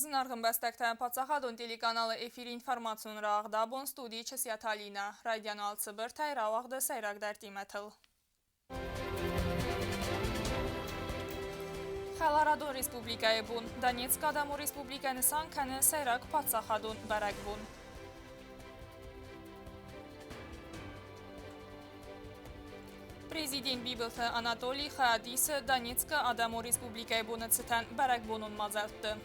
Зынаргъ ӕмбӕстӕгтӕ, паддзахадон телеканалы эфиры информацион рауагъд абон студийы Чысиаты Алинӕ. Райдиан уал цыбыртӕй рауагъды сӕйрагдӕр темӕтыл. Хӕларадон республикӕйы бон. Донецкы адӕмон республикӕ нысан кӕны сӕйраг паддзахадон бӕрӕгбон. Президент Бибылты Анатолий хайад исы Донецкы Адӕмон Республикӕйы боны цытӕн бӕрӕгбонон мадзӕлтты.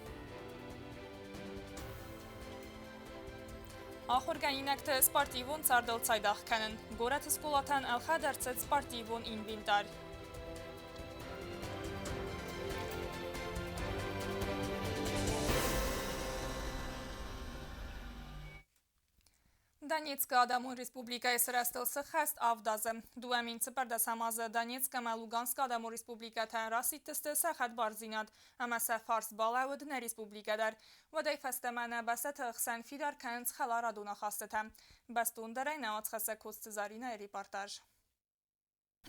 Ахуыргӕнинӕгты спортивон цардыл цайдагъ кӕнын. Горӕты скъолатӕн ӕлхӕд ӕрцыд спортивон инвентарь. Донецкы Адӕмон Республикӕйы сырӕзтыл сыххӕст 7 азы. 2014 азы Донецк ӕмӕ Луганскы Адӕмон Республикӕтӕ расидтысты сӕ хӕдбардзинад ӕмӕ сӕ фарс балӕууыд нӕ республикӕ дӕр. Уӕдӕй фӕстӕмӕ нӕ бӕстӕты хсӕн фидар кӕнынц хӕларадон ахастытӕ. Бӕстондӕрӕй нӕ уацхӕссӕг Коцты Заринӕйы репортаж.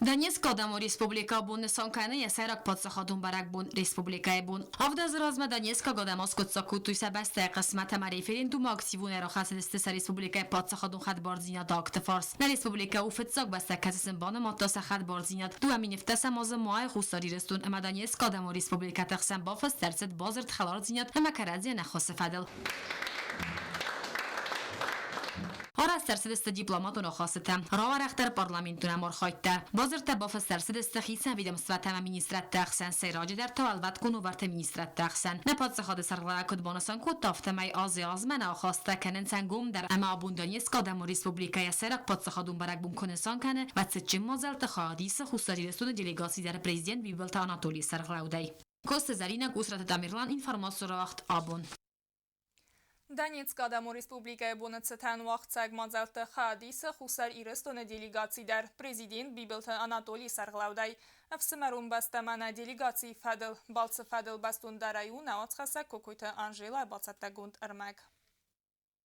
Донецкы Адӕмон Республикӕ абон нысан кӕны йӕ сӕйраг паддзахадон бӕрӕгбон Республикӕйы бон. 7 азы размӕ Донецкаг адӕм аскъуыддзаг кодтой сӕ бӕстӕйы хъысмӕт ӕмӕ референдумы активонӕй рахӕцыдысты сӕ республикӕйы паддзахадон хӕдбардзинады акты фарс. Нӕ республикӕ у фыццаг бӕстӕ, кӕцы сын банымадта сӕ хӕдбардзинад. 2017 азы майы Хуссар Ирыстон ӕмӕ Донецкы Адӕмон Республикӕты хсӕн бафыст ӕрцыд бадзырд хӕлардзинад ӕмӕ кӕрӕдзийӕн ӕххуысы фӕдыл. Арӕзт ӕрцыдысты дипломатон ахастытӕ, рауӕрӕхдӕр парламентон ӕмархайдтӕ. Бадзырдтӕ бафыст ӕрцыдысты хицӕн ведомствӕтӕ ӕмӕ министрадты ӕхсӕн, сӕйраджыдӕр та уӕлвӕткон уавӕрты министрадты ӕхсӕн. Нӕ паддзахады сӕргълӕууӕг куыд банысан кодта, афтӕмӕй азӕй-азмӕ нӕ ахастытӕ кӕнынц ӕнгомдӕр ӕмӕ абон Донецкы Адӕмон Республикӕйы сӕйраг паддзахадон бӕрӕгбон куы нысан кӕны, уӕд цытджын мадзӕлтты хайад исы Хуссар Ирыстоны делегаци дӕр президент Бибылты Анатолийы сӕргълӕудӕй. Коцты Зӕринӕ, Къусраты Тамерлан, информацион рауагъд абон. Донецкы Адӕмон Республикӕйы боны цытӕн уагъдцӕг мадзӕлтты хайад исы Хуссар Ирыстоны делегаци дӕр президент Бибылты Анатолийы сӕргълӕудӕй. Ӕфсымӕрон бӕстӕмӕ нӕ делегацийы фӕдыл балцы фӕдыл бӕстондӕрӕй у нӕ уацхӕссӕг Кокойты Анжелӕ бацӕттӕгонд ӕрмӕг.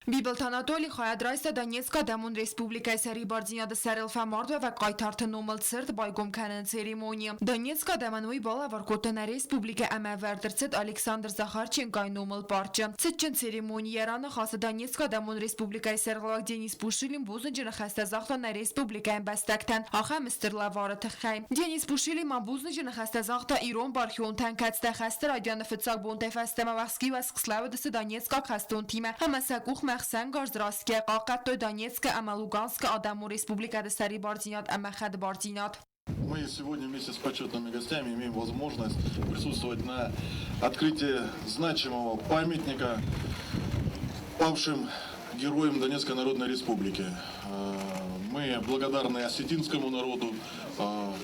Бибылты Анатоли хайад райста Донецкы Адӕмон Республикӕйы сӕрибардзинады сӕрыл фӕмардуӕвӕг хъайтарты номыл цырт байгом кӕныны церемонийы. Донецкы адӕмӕн уый балӕвар кодта нӕ республикӕ ӕмӕ ӕвӕрд ӕрцыд Александр Захарченкойы номыл парчы. Цытджын церемонийы йӕ раныхасы Донецкы Адӕмон Республикӕйы сӕргълӕууӕг Денис Пушилин бузныджы ныхӕстӕ загъта нӕ республикӕйы ӕмбӕстӕгтӕн ахӕм стыр лӕвары тыххӕй. Денис Пушилин ма бузныджы ныхӕстӕ загъта ирон бархионтӕн, кӕцытӕ хӕсты райдианы фыццаг бонтӕй фӕстӕмӕ уӕхски-уӕхск слӕууыдысты донецкаг хӕстонтимӕ ӕмӕ сӕ къухмӕ ӕхсӕнгарз райсгӕ хъахъхъӕдтой Донецкы ӕмӕ Луганскы Адӕмон Республикӕты сӕрибардзинад ӕмӕ хӕдбардзинад. Мы сегодня вместе с почетными гостями имеем возможность присутствовать на открытии значимого памятника павшим героям Донецкой Народной Республики. Мы благодарны осетинскому народу,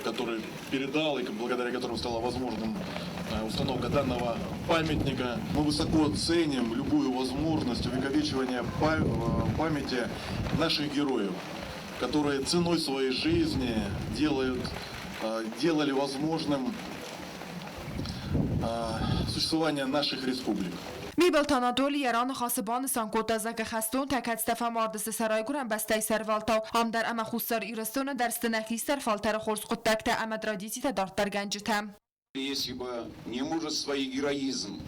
который передал и благодаря которому стало возможным установка данного памятника. Мы высоко ценим любую возможность увековечивания памяти наших героев, которые ценой своей жизни делали возможным существование наших республик. Бибылты Анатоли йӕ раныхасы банысан кодта, зӕгъгӕ, хӕстонтӕ, кӕцытӕ фӕмардысты сӕ райгуырӕн бӕстӕйы сӕрвӕлтау, ам дӕр ӕмӕ Хуссар Ирыстоны дӕр сты нӕ хистӕр фӕлтӕры хорз хъуыддӕгтӕ ӕмӕ традицитӕ дарддӕргӕнджытӕ. Если бы не мужество и героизм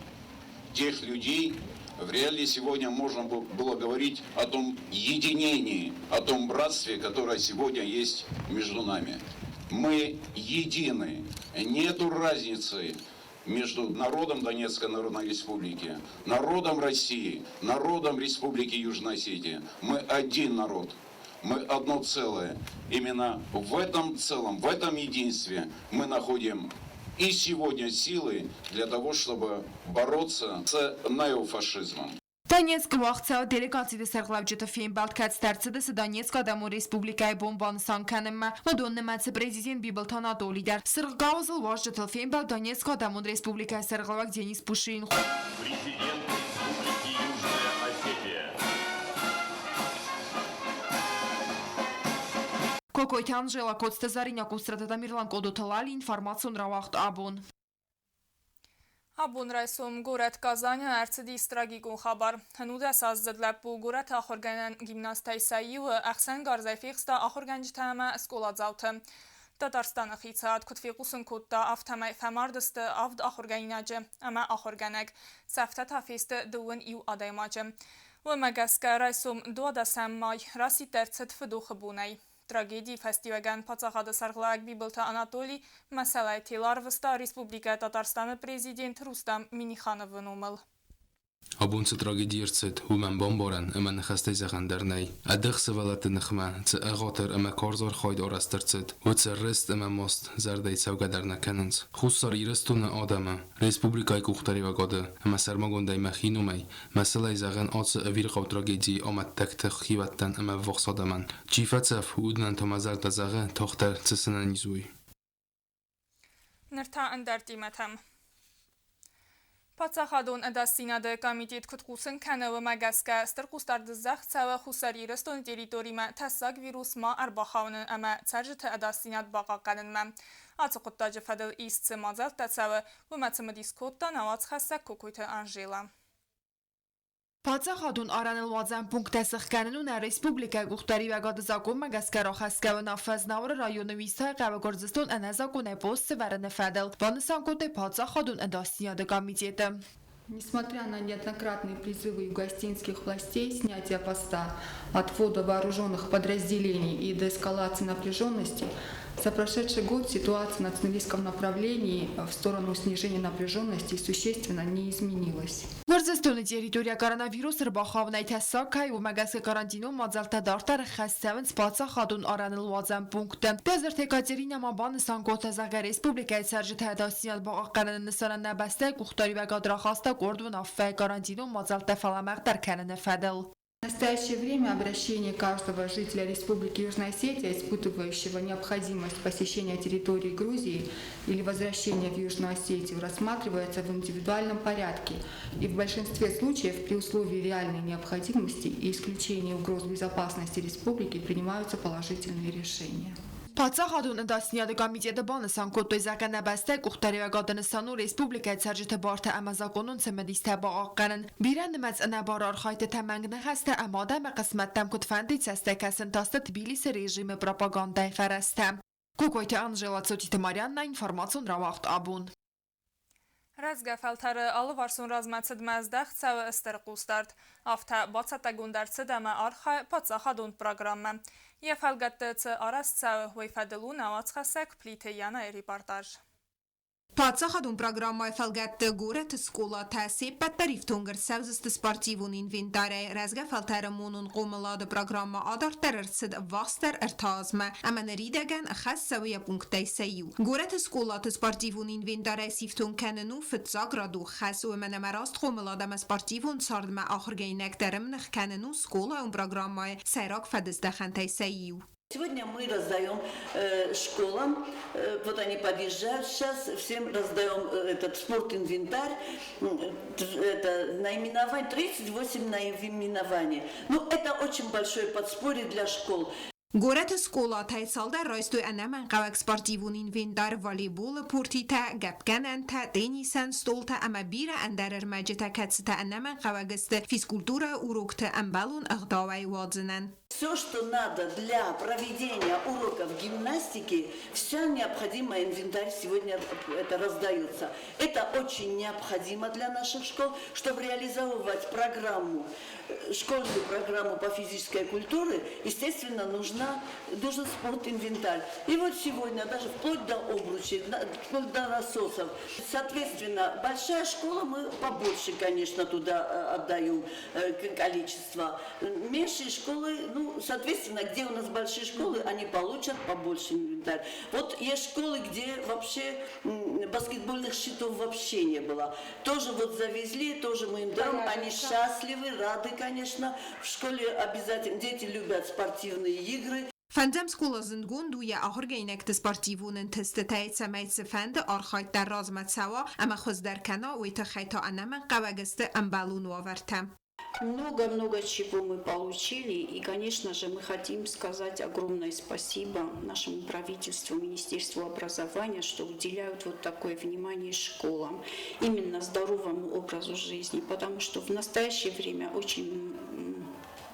тех людей, вряд ли сегодня можно было говорить о том единении, о том братстве, которое сегодня есть между нами. Мы едины. Нету разницы между народом Донецкой Народной Республики, народом России, народом Республики Южная Осетия. Мы один народ. Мы одно целое. Именно в этом целом, в этом единстве мы находим и сегодня силы для того, чтобы бороться с неофашизмом. Донецкы уагъдцӕуӕг делегациты сӕргълӕуджыты фембӕлд, кӕцытӕ ӕрцыдысты Донецкы Адӕмон Республикӕйы бон банысан кӕнынмӕ. Уыдон нымӕцы президент Бибылты Анатоли дӕр. Цыргъ гауызыл уазджытыл фембӕлд Донецкы Адӕмон Республикӕйы сӕргълӕууӕг Денис Пушилин. Президент Республики Южная Осетия. Кокойты Анжела, Коцты Заринӕ, Къусраты Тамерлан, Къодоты Лали, информацион рауагъд абон. Абон райсом горӕт Казаны ӕрцыдис трагикон хабар. 19-аздзыд лӕппу горӕты ахуыргӕнӕн гимназтӕй сӕ иуы ӕхсӕнгарзӕй фехста ахуыргӕнджытӕ ӕмӕ скъоладзауты. Татарстаны хицауад куыд фехъусын кодта, афтӕмӕй фӕмард сты авд ахуыргӕнинаджы ӕмӕ ахуыргӕнӕг. Цӕфтӕ та фесты 21 адӕймаджы. Уымӕ гӕсгӕ райсом 12-ӕм май расидт ӕрцыд фыдохы бонӕй. Трагедийы фӕстиуӕгӕн паддзахады сӕргълӕууӕг Бибылты Анатоли мӕсӕлӕй тел арвыста Республикӕ Татарстаны президент Рустам Миннихановы номыл. Абон цы трагеди ӕрцыд, уымӕн бамбарӕн ӕмӕ ныхӕстӕй зӕгъӕн дӕр нӕй. Ӕдых сывӕллӕтты ныхмӕ цы ӕгъатыр ӕмӕ карз архайд арӕзт ӕрцыд, уыцы рыст ӕмӕ маст зӕрдӕйы цӕугӕ дӕр нӕ кӕнынц. Хуссар Ирыстоны адӕмы, республикӕйы къухдариуӕгады ӕмӕ сӕрмагондӕй мӕхи номӕй мӕсӕлӕй зӕгъын ацы ӕвирхъау трагедийы амӕттӕгты хиуӕттӕн ӕмӕ ӕввахс адӕмӕн. Чи фӕцӕф, уыдонӕн та мӕ зӕрдӕ зӕгъы, тагъддӕр цы сӕнӕниз уой. Ныр та ӕндӕр темӕтӕм. Паддзахадон ӕдасдзинады комитет куыд хъусын кӕны, уымӕ гӕсгӕ стыр хъусдард здӕхт цӕуы Хуссар Ирыстоны территоримӕ тӕссаг вирус ма ӕрбахауыны ӕмӕ цӕрджыты ӕдасдзинад бахъахъхъӕнынмӕ. Ацы хъуыддаджы фӕдыл ист цы мадзӕлттӕ цӕуы, уымӕ цымыдис кодта нӕ уацхӕссӕг Кокойты Анжела. Паддзахадон арӕныл уадзӕн пункттӕ сыхгӕнын у нӕ республикӕйы къухдариуӕгады закъонмӕ гӕсгӕ рахӕсгӕ уынаффӕ Знауыры районы Уисайы хъӕуы Гуырдзыстон ӕнӕзакъонӕй пост сӕвӕрыны фӕдыл, банысан кодтой паддзахадон ӕдасдзинады комитеты. Несмотря на неоднократные призывы югоосетинских властей снятия поста, отвода вооруженных подразделений и деэскалации напряженности, за прошедший год ситуация на цнвиском направлении в сторону снижения напряженности существенно не изменилась. Гуырдзыстоны территорийӕ коронавирус ӕрбахауынӕй тӕссаг кӕй у, уымӕ гӕсгӕ карантинон мадзӕлттӕ дарддӕр ӕххӕст цӕуынц паддзахадон арӕныл уадзӕн пунктты. Бязырты Екатеринӕ ма банысан кодта, зӕгъгӕ, республикӕйы цӕрджытӕ ӕдасдзинад бахъахъхъӕныны нысанӕн нӕ бӕстӕйы къухдариуӕгад рахаста къорд уынаффӕйы карантинон мадзӕлттӕ фӕлӕмӕгъдӕр кӕныны фӕдыл. В настоящее время обращение каждого жителя Республики Южная Осетия, испытывающего необходимость посещения территории Грузии или возвращения в Южную Осетию, рассматривается в индивидуальном порядке и в большинстве случаев при условии реальной необходимости и исключения угроз безопасности республики принимаются положительные решения. Паддзахадон ӕдасдзинады комитеты банысан кодтой, зӕгъгӕ, нӕ бӕстӕйы къухдариуӕгады нысан у республикӕйы цӕрджыты бартӕ ӕмӕ закъонон цымыдистӕ бахъахъхъӕнын. Бирӕнымӕц ӕнӕбары архайдтытӕ мӕнг ныхӕстӕ ӕмӕ адӕмы хъысмӕттӕм куыдфӕндыйы цӕстӕй кӕсын та сты Тбилисы режимы пропагандӕйы фӕрӕзтӕ. Кокойты Анжела, Цотиты Марианна, информацион рауагъд Абон. Рӕзгӕ фӕлтӕры алыварсон размӕцыдмӕ здӕхт цӕуы стыр хъусдард. Афтӕ бацӕттӕгонд ӕрцыд ӕмӕ архайы паддзахадон программӕ. Йӕ фӕлгӕтты цы арӕзт цӕуы, уый фӕдыл у нӕ уацхӕссӕг Плиты Янайы репортаж. Паддзахадон программӕйы фӕлгӕтты горӕты скъолатӕ се ппӕт дӕр ифтонг ӕрцӕудзысты спортивон инвентарӕй. Рӕзгӕ фӕлтӕры монон хъомылады программӕ адарддӕр ӕрцыд ӕввахсдӕр ӕртӕ азмӕ ӕмӕ ныридӕгӕн хӕс цӕуы йӕ пункттӕй сӕ иу. Горӕты скъолаты спортивон инвентарӕй сифтонг кӕнын у фыццаградон хӕс, уымӕн ӕмӕ раст хъомылад ӕмӕ спортивон цардмӕ ахуыргӕнинӕгтӕ ӕрӕмных кӕнын у скъолайон программӕйы сӕйраг фӕдыздӕхӕнтӕй сӕ иу. Сегодня мы раздаем школам, вот они подъезжают сейчас, всем раздаем этот спортинвентарь, это наименование, 38 наименований. Ну, это очень большое подспорье для школ. Горӕты скъолатӕй цалдӕр райстой ӕнӕмӕнгхъӕуӕг спортивон инвентарь, волейболы пуртитӕ, гӕпгӕнӕнтӕ, теннисӕн столтӕ ӕмӕ бирӕ ӕндӕр ӕрмӕджытӕ, кӕцытӕ ӕнӕмӕнгхъӕуӕг сты физкультурӕйы урокты ӕмбӕлон ӕгъдауӕй уадзынӕн. Все, что надо для проведения уроков гимнастики, вся необходимая инвентарь сегодня это раздается. Это очень необходимо для наших школ, чтобы реализовывать программу, школьную программу по физической культуре, естественно, нужен спорт-инвентарь. И вот сегодня даже вплоть до обручей, вплоть до насосов. Соответственно, большая школа, мы побольше, конечно, туда отдаем количество. Меньшие школы, ну, соответственно, где у нас большие школы, они получат побольше инвентарь. Вот есть школы, где вообще баскетбольных щитов вообще не было. Тоже вот завезли, тоже мы им даем. Они счастливы, рады, конечно. В школе обязательно дети любят спортивные игры. Фӕндзӕм скъола зындгонд у йӕ ахуыргӕнинӕгты спортивон ӕнтыстытӕй, цӕмӕй цыфӕнды архайд дӕр размӕ цӕуа ӕмӕ хуыздӕр кӕна, уый тыххӕй та ӕнӕмӕнгхъӕуӕг сты ӕмбӕлон уавӕртӕ. Много-много чего мы получили, и, конечно же, мы хотим сказать огромное спасибо нашему правительству, Министерству образования, что уделяют вот такое внимание школам, именно здоровому образу жизни, потому что в настоящее время очень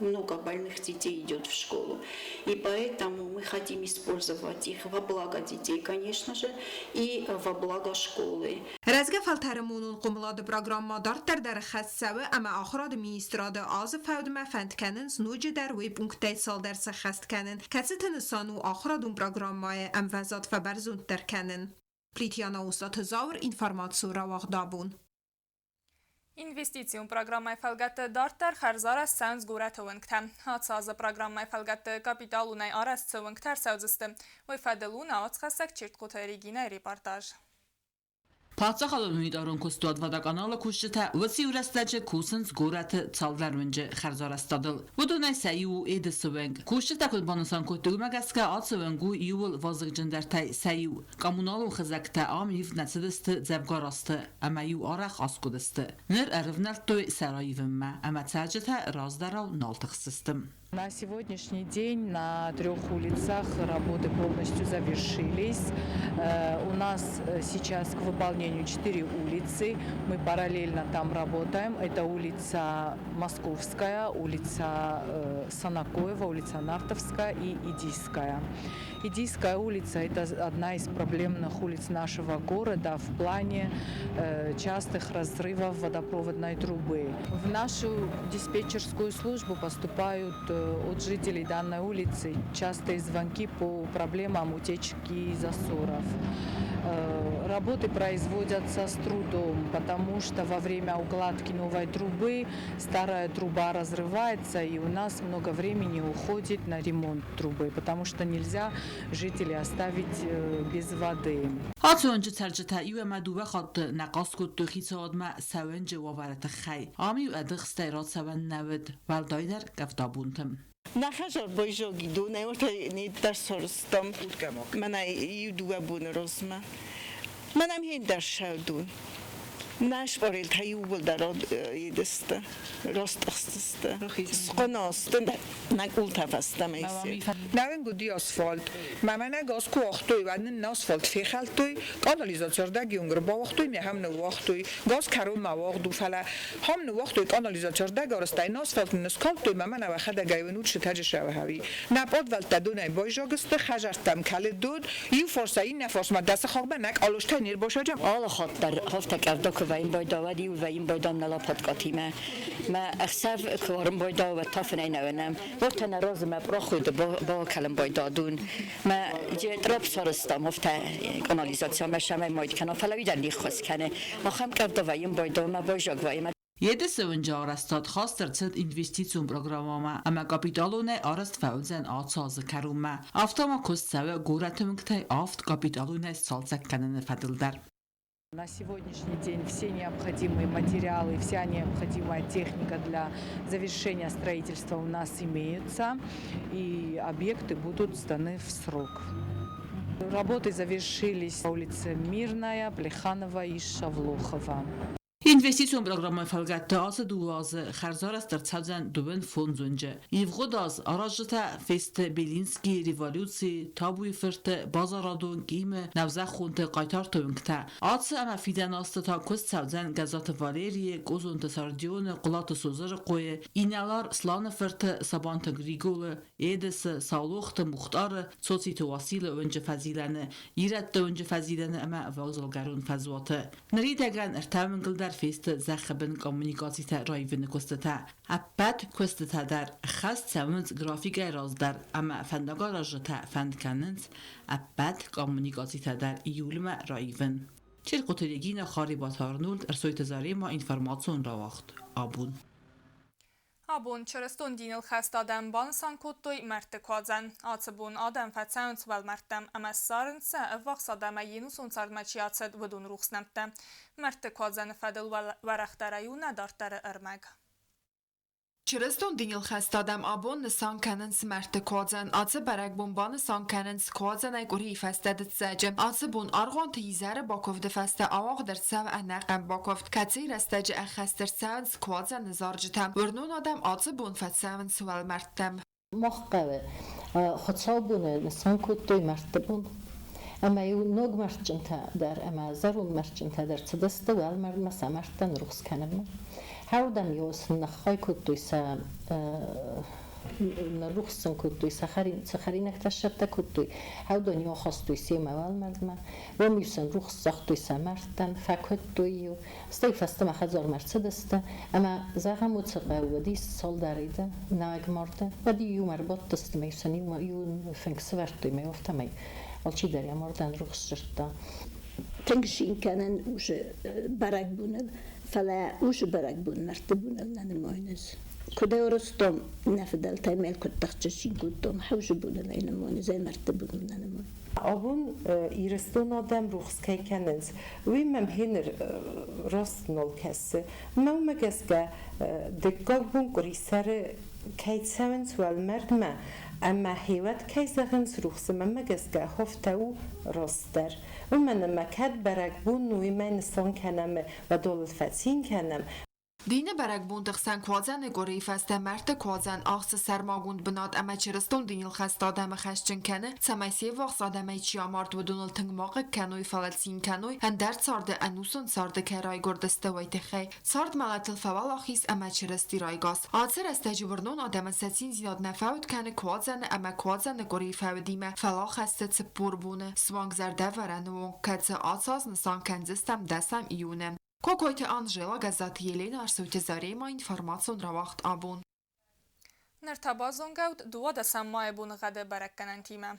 много больных детей идет в школу. И поэтому мы хотим использовать их во благо детей, конечно же, и во благо школы. Рӕзгӕ фӕлтӕры монон хъомылады программӕ дарддӕр дӕр ӕххӕст цӕуы ӕмӕ Ахуырады министрады азы фӕудмӕ фӕнд кӕнынц ноджыдӕр уый пункттӕй цалдӕр сӕххӕст кӕнын, кӕцыты нысан у ахуырадон программӕйы ӕмвӕзад фӕбӕрзонддӕр кӕнын. Плитьяна Усаты Зауыр, информацион рауагъд абон. Инвестицион программӕйы фӕлгӕтты дарддӕр хӕрзарӕзт цӕуынц горӕты уынгтӕ. Ацы азы программӕйы фӕлгӕтты капиталонӕй арӕзт цы уынгтӕ ӕрцӕудзысты, уый фӕдыл у нӕ уацхӕссӕг Чертхъоты Регинӕйы репортаж. Паддзахадон унитарон куыстуат Водоканал-ы кусджытӕ уыцы-иу рӕстӕджы кусынц горӕты цалдӕр уынджы хӕрзарӕзтадыл. Уыдонӕй сӕ иу у Эдисы уынг. Кусджытӕ куыд банысан кодтой, уымӕ гӕсгӕ ацы уынг у иууыл вазыгджындӕртӕй сӕ иу. Коммуналон хызӕгтӕ ам ивд нӕ цыдысты дзӕвгар азты ӕмӕ-иу арӕх аскъуыдысты. Ныр ӕрывнӕлдтой сӕ раивынмӕ ӕмӕ цӕрджытӕ раздӕрау нал тыхсдзысты. На сегодняшний день на трех улицах работы полностью завершились. У нас сейчас к выполнению четыре улицы. Мы параллельно там работаем. Это улица Московская, улица Санакоева, улица Нартовская и Идийская. Идийская улица – это одна из проблемных улиц нашего города в плане частых разрывов водопроводной трубы. В нашу диспетчерскую службу поступают от жителей данной улицы частые звонки по проблемам утечки и засоров. Работы производятся с трудом, потому что во время укладки новой трубы старая труба разрывается, и у нас много времени уходит на ремонт трубы, потому что нельзя жителей оставить без воды. Ацы уынджы цӕрджытӕ иу ӕмӕ дыууӕ хатты нӕ хъаст кодтой хицауадмӕ сӕ уынджы уавӕры тыххӕй. Ам-иу ӕдыхстӕй рацӕуӕн нӕ уыд, уӕлдайдӕр къӕвдабонты. Нӕ хӕдзар байзоги донӕй ортӕ ниддӕр сорстам. Мӕнӕ иу дууӕ боны размӕ. Мӕнӕм хендӕр сӕвдун. Нӕ спъорелтӕ иууылдӕр едысты, растъахстысты. Схъуынасты нӕ къултӕ фӕстӕмӕ Нӕвӕнгуди асфальт. Мӕмӕнӕ газ ку уагътой, уӕд нин асфальт фехалдтой, канализацирдӕг ӕрбауагътой, ме хӕм ныууагътой. Газ кӕронмӕ уагъд у, фӕлӕ хӕм ныууагътой канализацирдӕг арӕзтӕй, асфальт нын скалдтой, мӕмӕнӕ уӕхӕдӕг ӕвӕнут сытӕджы сӕвӕхӕви. Нӕ пъадвӕлттӕ донӕй байзаг сты, хӕдзӕрттӕм кӕлы дон, иу фарсӕй иннӕ фарсмӕ дӕсы хахмӕ нӕ къалостӕй не рбасаджӕм. Алы хатт дӕр афтӕ къӕвда куы вӕййын байдауа, уӕд иу вӕййын байдам нӕ лопаткатимӕ. Мӕ ӕхсӕв куы уарын байдауа, уӕд та фынӕй нӕ уынӕм. Уӕртӕ нӕ разы мӕ проходы бакӕлын байдадун. Мӕ тъӕпп сарӕзтам афтӕ канализацимӕ сӕмӕй майд кӕна, фӕлӕ уый дӕр не ххуыс кӕны. Ахӕм къӕвда вӕййын байдауа, мӕ байзаг вӕййы. Едысы уынджы арӕзтад хаст ӕрцыд инвестицион программӕмӕ ӕмӕ капиталонӕй арӕзт фӕуыдзӕн ацы азы кӕронмӕ. Афтӕ ма куыст цӕуы горӕты уынгтӕй авд капиталонӕй сцалцӕг кӕныны фӕдыл дӕр. На сегодняшний день все необходимые материалы, вся необходимая техника для завершения строительства у нас имеются, и объекты будут сданы в срок. Работы завершились на улице Мирная, Плеханова и Шавлохова. Инвестицион программӕйы фӕлгӕтты ацы дыууӕ азы хӕрзарӕзт ӕрцӕудзӕн дыууын фондз уынджы. Ивгъуыд аз аразджытӕ фесты Белинскийы революцийы, Табуйы фырты, базарадон, Кимы, Нӕузӕххонты, Хъайтарты уынгтӕ. Ацы ӕмӕ фидӕн азты та куыст цӕудзӕн Гӕззаты Валерийы, Къозонты Сардионы, Хъуылаты Созырыхъойы, инӕлар Сланы фырты, Сабанты Григолы, Едысы, Саулохты Мухтъары, Цоциты Уасилы уынджы фӕзилӕны, Ирӕтты уынджы фӕзилӕны ӕмӕ вокзалгӕрон фӕзуаты. Ныридӕгӕн ӕртӕ уынгыл дӕр фесты зӕххы бын коммуникацитӕ раивыны куыстытӕ. Ӕппӕт куыстытӕ дӕр ӕххӕст цӕуынц графикӕй раздӕр ӕмӕ фӕндагаразджытӕ фӕнд кӕнынц ӕппӕт коммуникацитӕ дӕр июльмӕ раивын. Черкъуты Регина, Харебаты Арнольд, Ӕрсойты Заремӕ, информацион рауагъд абон. Абон чырыстон диныл хӕст адӕм банысан кодтой Мӕрдты куадзӕн. Ацы бон адӕм фӕцӕуынц уӕлмӕрдтӕм ӕмӕ ссарынц сӕ ӕввахс адӕмӕй йе нусон цардмӕ чи ацыд, уыдон рухс нӕмттӕ. Мӕрдты куадзӕны фӕдыл уӕрӕхдӕрӕй у нӕ дарддӕры ӕрмӕг. Чырыстон диныл хӕст адӕм абон нысан кӕнынц Мӕрдты куадзӕн. Ацы бӕрӕгбон банысан кӕнынц куадзӕнӕй къуырийы фӕстӕ дыццӕджы. Ацы бон аргъуанты изӕры бакуывды фӕстӕ ауагъд ӕрцӕуы ӕнӕхъӕн бакуывд, кӕцыйы рӕстӕджы ӕххӕст ӕрцӕуынц куадзӕны зарджытӕ. Уырнон адӕм ацы бон фӕцӕуынц уӕлмӕрдтӕм. Мах хъӕуы хуыцаубоны нысан кодтой мӕрдты бон. Ӕмӕ-иу ног мӕрдджынтӕ дӕр ӕмӕ зӕронд мӕрдджынтӕ дӕр цыдысты уӕлмӕрдмӕ сӕ мӕрдтӕн рухс кӕнынмӕ. Уырдӕм-иу сын ныххай кодтой сӕ ныррухс сын кодтой, сӕ хӕринӕгтӕ сцӕттӕ кодтой, уыдон-иу ахастой семӕ уӕлмӕрдмӕ, уым-иу сын рухс цагътой сӕ мӕрдтӕн, фӕкодтой-иу, стӕй фӕстӕмӕ хӕдзармӕ ӕрцыдысты ӕмӕ, зӕгъӕм, уыцы хъӕуы уыдис цалдӕры нӕуӕг марды, уӕд-иу иумӕ ӕрбадтысты ӕмӕ-иу сын иу фынг сӕвӕрдтой ӕмӕ афтӕмӕй алчидӕр йӕ мардӕн рухс дзырдта. Тынг цин кӕнын уыцы бӕрӕгбоныл, фӕлӕ уыцы бӕрӕгбон мӕрдты боныл нӕ нымайынц. Куыд ӕрыстон нӕ фыдӕлтӕй мӕ куыд тыхджын цин кодтон, хӕусы боныл ӕй нымайынц, ӕй мӕрдты боныл нӕ нымайынц. Абон Ирыстон адӕм рухс кӕй кӕнынц, уый мӕм гъеныр раст нал кӕсы. Мӕнмӕ гӕсгӕ, дыккаг бон къуырисӕры кӕй цӕуынц уӕлмӕрдмӕ ӕмӕ хиуӕд кӕй зӕгъынц рухсы, мӕнмӕ гӕсгӕ, афтӕ у растдӕр. Уымӕн ӕмӕ кӕд бӕрӕгбон у, уымӕй нысан кӕнӕм, уӕдоныл фӕцин кӕнӕм. Дины бӕрӕгбонты хсӕн Куадзӕны къуырийы фӕстӕ мӕрдты Куадзӕн ахсы сӕрмагонд бынат ӕмӕ чырыстон диныл хӕст адӕмы хӕсджын кӕны, цӕмӕй се ввахс адӕмӕй чи амард, уыдоныл тынг ма хъыг кӕной, фӕлӕ цин кӕной, ӕндӕр царды ӕнусон царды кӕй райгуырдысты, уый тыххӕй. Цард мӕлӕтыл фӕуӕлахиз ӕмӕ Чырысти райгас. Ацы рӕстӕджы уырнон адӕмӕн сӕ циндзинад нӕ фӕуд кӕны Куадзӕны ӕмӕ Куадзӕны къуырийы фӕудимӕ, фӕлӕ ахӕссы 40 боны, суанг зӕрдӕвӕрӕны онг, кӕцы ацы аз нысан кӕндзыстӕм дӕсӕм июны. Кокойты Анжела, Гӕззаты Еленӕ, Арсойты Заремӕ, информацион рауагъд абон. Ныр та базонгӕут 12 майы боныгъӕды бӕрӕггӕнӕнтимӕ.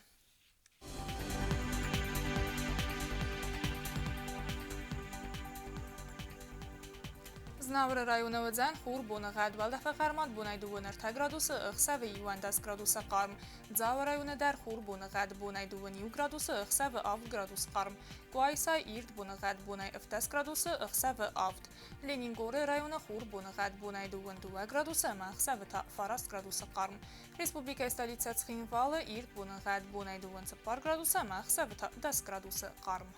Знауыры районы уыдзӕн хур боныгъӕд, уӕлдӕфы хъӕрмад бонӕй 23 градусы, ӕхсӕвы 11 градусы хъарм. Дзауы районы дӕр хур боныгъӕд бонӕй 21 градусы, ӕхсӕвы 7 градус хъарм. Къуайсайы ирд боныгъӕд бонӕй 17 градусы, ӕхсӕвы 7. Ленингоры районы хур боныгъӕд бонӕй 22 градусы ӕмӕ ӕхсӕвы та 9 градусы хъарм. Республикӕйы столицӕ Цхинвалы ирд боныгъӕд бонӕй 24 градусы ӕмӕ ӕхсӕвы та 10 градусы хъарм.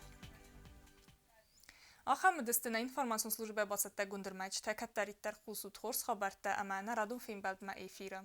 Ахӕм уыдысты нӕ информацион службӕ бацӕттӕгонд ӕрмӕджытӕ кӕддӕриддӕр хъусут хорз хабӕрттӕ ӕмӕ нӕ радон фембӕлдмӕ эфиры.